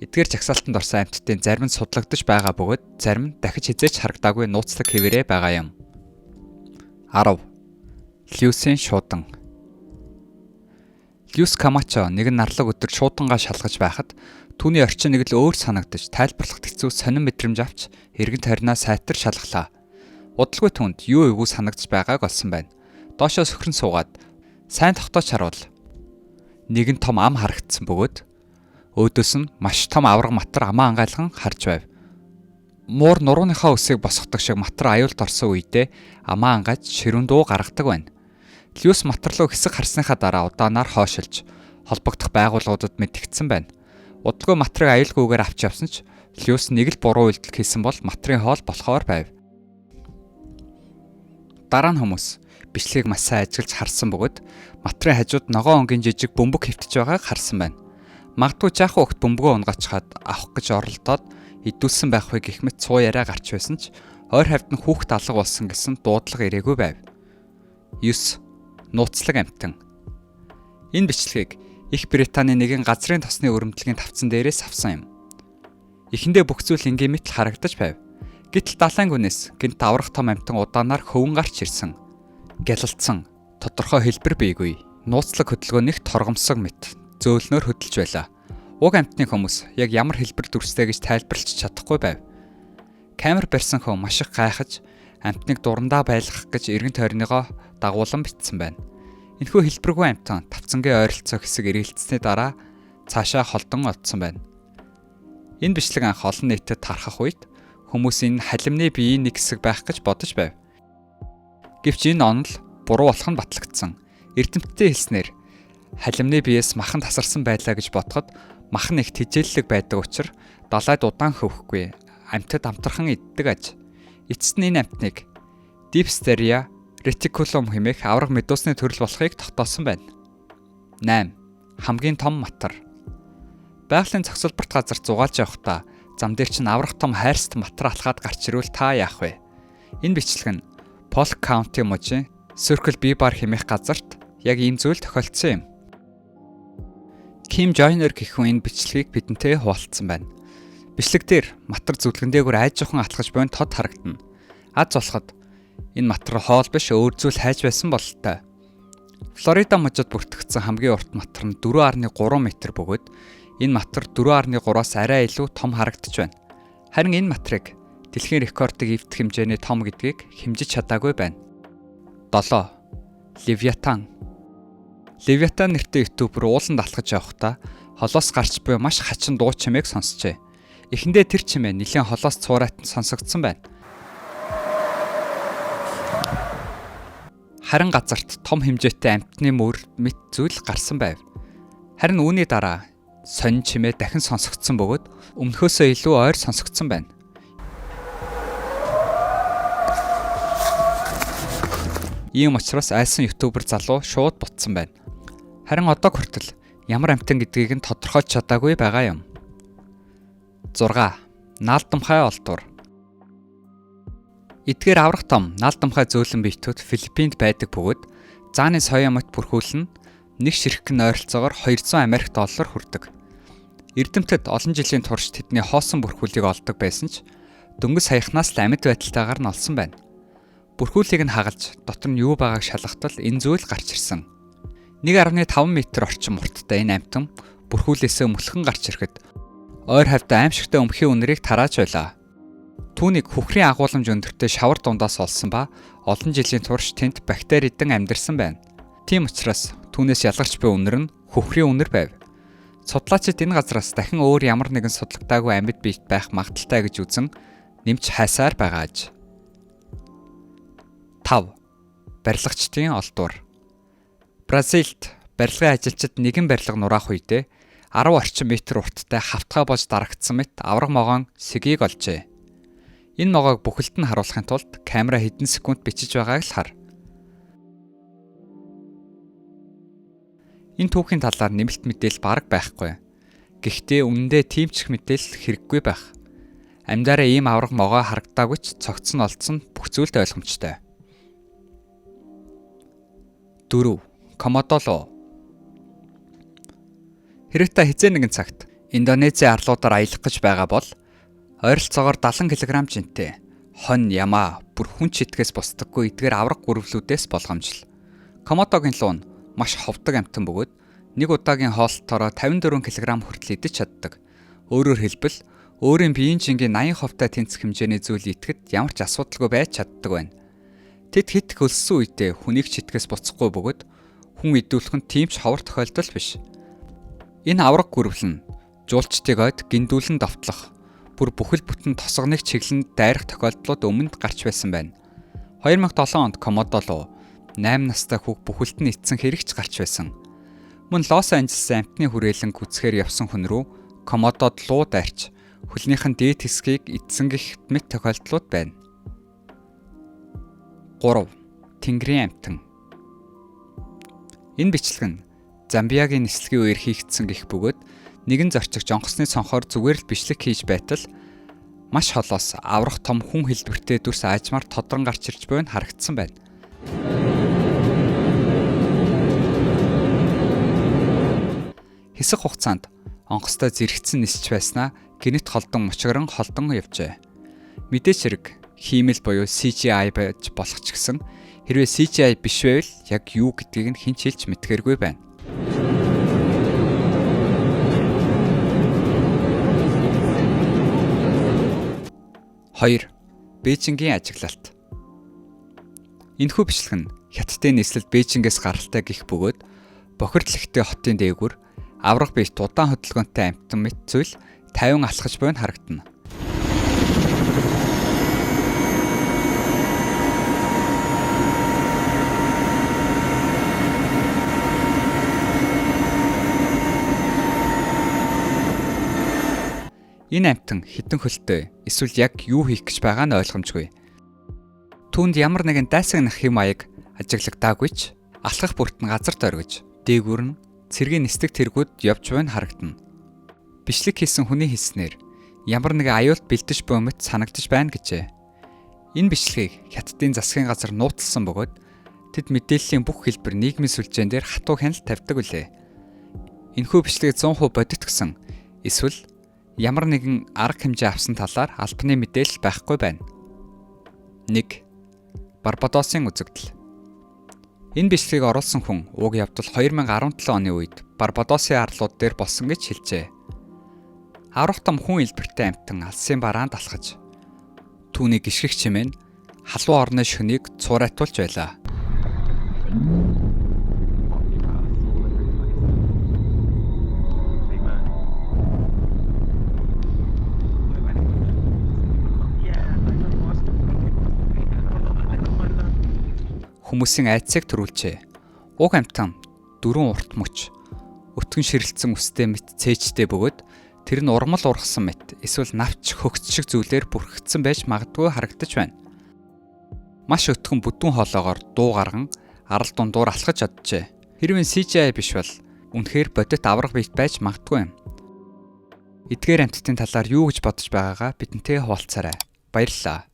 Эдгээр жагсаалтанд орсон амьтдын зарим нь судлагдаж байгаа бөгөөд зарим нь дахиж хэзээ ч харагдаагүй нууцлаг хэвээрээ байгаа юм. 10. Льюсийн шуудан. Льюс Камачо нэгэн нарлаг өдөр шуудангаа шалгаж байхад түүний орчин нэг л өөр санагдаж тайлбарлахад хэцүү сонин мэдрэмж авч эргэн тойрноо сайтар шалгалаа. Удалгүй түүнд юу эвгүй санагдаж байгааг олсон байна. Доошоо сөхрөн суугаад сайн тогтоож харуул. Нэгэн том ам харагдсан бөгөөд өөдөөс нь маш том авраг матар амаа ангайлхан харж байв. Муур нурууныхаа өсийг босгодог шиг матар аюулд орсон үедээ амаа ангайж ширүүн дуу гаргадаг байна. Льюс матар руу хэсэг харсныхаа дараа удаанаар хоошилж холбогдох байгууллагуудад мэдэгдсэн байна. Удалгүй матрыг аюулгүйгээр авч явсан ч Льюс нэг л буруу үйлдэл хийсэн бол матрын хоол болохоор байв. Дараа нь хүмүүс бичлэгийг маш сайн ажиглаж харсан бөгөөд матрын хажууд ногоон өнгийн жижиг бөмбөг хэвтэж байгааг харсан байна. Магадгүй жаахан огт бөмбөгөө унгаачихад авах гэж оролдоод идүүлсэн байх вэ гэх мэт цуу яриа гарч байсан ч ойр хавьд нь хүүхэд алга болсон гэсэн дуудлага ирээгүй байв. 9. Нууцлаг амьтан. Энэ бичлэгийг Их Британий нэгэн газрын тосны өрөмдлөгийн тавцан дээрээс авсан юм. Эхэндээ бүх зүйл энгийн мэт л харагдаж байв. Гэтэл далайн гүнээс гэнэт аврах том амьтан удаанаар хөвөн гарч ирсэн. Гялалцсан тодорхой хэлбэр бийгүй. Нууцлаг хөдөлгөөнийх торгомсог мэт зөөлнөөр хөдөлж байлаа. Уг амьтны хүмүүс яг ямар хэлбэр дүрстэй гэж тайлбарлаж чадахгүй байв. Камер барьсан хүн маш их гайхаж амьтныг дурандаа байлгах гэж эргэн тойрныгоо дагуулan битсэн байна. Энэхүү хэлбэргүй амьтан тавцангийн ойролцоо хэсэг эргэлдсэний дараа цаашаа холдон одсон байна. Энэ бичлэг анх олон нийтэд тархах үед хүмүүс энэ халимны биеийн нэг хэсэг байх гэж бодож байв. Гэвч энэ онол буруу болох нь батлагдсан. Эрдэмтдийн хэлснээр халимны биеэс махан тасарсан байлаа гэж бодоход мах нь их тэжээллэг байдаг учраас далайд удаан хөвөхгүй амьтад амтрхан иддэг аж. Эцэст нь энэ амьтныг Dipsteria reticulum хэмээх авраг медусны төрөл болохыг тогтоосон байна. 8. Хамгийн том матар. Байгалийн зохицолборт газар зугаалж явахдаа зам дээр чинь аврах том хайрцагт матар алхаад гарч ирвэл та яах вэ? Энэ бичлэг нь Polk County мужийн Circle B Bar хэмээх газарт яг ийм зүйл тохиолдсон юм. Ким Joyner гэх хүн энэ бичлэгийг бидэнтэй хуваалцсан байна. Бичлэг дээр матар зүлгэн дээгүүр айжуухан алхаж буйн тод харагдана. Аз болоход энэ матар хоол биш өөр зүйл хайж байсан бололтой. Флорида мужид бүртгэгдсэн хамгийн урт матар нь 4.3 м бөгөөд энэ матар 4.3-аас арай илүү том харагдаж байна. Харин энэ матрыг дэлхийн рекордыг эвдэх хэмжээний том гэдгийг хэмжиж чадаагүй байна. 7. Левиатан. Левиатан нэртэй ютубер ууланд алхаж явахдаа холоос гарч буй маш хачин дуу чимээг сонсчээ. Эхэндээ тэр чимээ нэлээн холоос цуурайтан сонсогдсон байна. Харин газарт том хэмжээтэй амьтны мөр мэт зүйл гарсан байв. Харин үүний дараа сонин чимээ дахин сонсогдсон бөгөөд өмнөхөөсөө илүү ойр сонсогдсон байна. Ийм учраас айсан ютубер залуу шууд бутсан байна. Харин одоо хүртэл ямар амьтан гэдгийг нь тодорхойлж чадаагүй байгаа юм. 6. Наалдамхай олдвор. Эдгээр аврах том наалдамхай зөөлөн биетүүд Филиппинд байдаг бөгөөд зааны соёо мот бүрхүүл нь нэг ширхэг нь ойролцоогоор 200 Америк доллар хүрдэг. Эрдэмтэд олон жилийн турш тэдний хоосон бүрхүүлийг олдог байсан ч дөнгөж саяхнаас л амьд байдалтайгаар нь олсон байна. Бүрхүүлийг нь хагалж дотор нь юу байгааг шалгахтал энэ зүйл гарч ирсэн. 1.5 м орчим урттай энэ амьтан бүрхүүлээсээ мөлхөн гарч ирэхэд ойр хавьд аимшигтай өмхий үнэрийг тарааж байлаа. Түүнийг хөхрийн агуулмж өндөртэй шавар дундаас олсон ба олон жилийн турш тэнд бактеридэн амьдарсан байна. Тийм учраас түүнээс ялгарч буй үнэр нь хөхрийн үнэр байв. Судлаачид энэ газраас дахин өөр ямар нэгэн судлагдаагүй амьд биет байх магадaltaй гэж үзэн нэмж хайсаар байгаа аж. 5. Барилгачдын олдвор. Бразилд барилгын ажилчид нэгэн барилга нураах үедээ 10 орчим метр урттай хавтгай болж дарагдсан мэт авраг могоон сэгийг олжээ. Энэ могоог бүхэлд нь харуулахын тулд камера хэдэн секунд бичиж байгааг л хар. Энэ түүхийн талаар нэмэлт мэдээлэл бараг байхгүй. Гэхдээ үнэндээ тийм ч их мэдээлэл хэрэггүй байх. Амьдаараа ийм авраг могой харагдаагүй ч цогц нь олдсон бүх зүйлд ойлгомжтой. 4. Комодоло. Хэрэг та хэзээ нэгэн цагт Индонезийн арлуудаар аялах гэж байгаа бол ойролцоогоор 70 кг жинтэй хонь ямаа бүр хүн ч итгэс бусдаггүй эдгээр авраг гүрвлүүдээс болгоомжил. Комодогийн луу нь маш ховдог амьтан бөгөөд нэг удаагийн хоолтоороо 54 кг хүртэл идэж чаддаг. Өөрөөр хэлбэл өөрийн биеийн жингийн 80%-тай тэнцэх хэмжээний зүйл идэхэд ямар ч асуудалгүй байж чаддаг байна. Тэд хит хөлссөн үедээ хүнийг ч итгэс буцахгүй бөгөөд хүн идүүлэх нь тийм ч ховор тохиолдол биш. Энэ авраг гүрвэл нь жуулчдыг ойд гиндүүлэн довтлох, бүр бүхэл бүтэн тосгоныг чиглэн дайрах тохиолдлууд өмнөд гарч байсан байна. 2007 онд Комодо луу 8 настай хүүг бүхэлд нь итсэн хэрэгч гарч байсан. Мөн Лос Анжелесын амьтны хүрээлэн гүцгээр явсан хүн рүү Комодод луу дайрч хөлнийх нь дээд хэсгийг идсэн гэх мэт тохиолдлууд байна. 3. Тэнгэрийн амьтан. Энэ бичлэг нь Замбиагийн нислэгийн үеэр хийгдсэн гэх бөгөөд нэгэн зорчигч онгоцны цонхоор зүгээр л бичлэг хийж байтал маш холоос аврах том хүн хэлбэртэй дүрс аажмаар тодрон гарч ирж буй нь харагдсан байна. Хэсэг хугацаанд онгоцтой зэрэгцэн нисч байснаа гэнэт холдон мочгорон холдон явжээ. Мэдээч хэрэг хиймэл буюу CGI байж болох ч гэсэн хэрвээ CGI биш байвал яг юу гэдгийг нь хэн ч хэлж мэдхээргүй байна. 2. Бээжингийн ажиглалт. Энэхүү бичлэг нь Хятадын нийслэл Бээжингээс гаралтай гэх бөгөөд бохирдол ихтэй хотын дээгүүр авраг биет удаан хөдөлгөөнтэй амьтан мэт зүйл 50 алхаж буй нь харагдана. Энэ амьтан хитэн хөлтэй эсвэл яг юу хийх гэж байгаа нь ойлгомжгүй. Түүнд ямар нэгэн дайсагнах хэм маяг ажиглагдаагүй ч алхах бүрт нь газар доргиж дээгүүр нь цэргийн нисдэг тэргүүд явж буй нь харагдана. Бичлэг хийсэн хүний хэлснээр ямар нэгэн аюулт бэлдэж буй мэт санагдаж байна гэжээ. Энэ бичлэгийг Хятадын засгийн газар нууцлсан бөгөөд тэд мэдээллийн бүх хэлбэр нийгмийн сүлжээн дээр хатуу хяналт тавьдаг үлээ. Энэхүү бичлэгийг 100% бодит гэсэн эсвэл ямар нэгэн арга хэмжээ авсан талаар албаны мэдээлэл байхгүй байна. 1. Барбадосын үзэгдэл. Энэ бичлэгийг оруулсан хүн уг явдал 2017 оны үед Барбадосын арлууд дээр болсон гэж хэлжээ. Аврах том хүн элбэртэй амьтан алсын бараанд алхаж түүний гიშгэх чимээ нь халуун орны шөнийг цуурайтуулж байлаа. Хүмүүсийн айдсыг төрүүлжээ. Уг амьтан дөрвөн урт мөч, өтгөн ширэлцэн үстэй мэт цээжтэй бөгөөд тэр нь урмал ургасан мэт эсвэл навч хөгц шиг зүйлээр бүрхэгдсэн байж магадгүй харагдаж байна. Маш өтгөн бүдүүн хоолоогоор дуу гарган арал дундуур алхаж оджээ. Хэрвээ CGI биш бол үнэхээр бодит авраг биет байж магадгүй юм. Эдгээр амьтдын талаар юу гэж бодож байгаагаа бидэнтэй хуваалцаарай. Баярлалаа.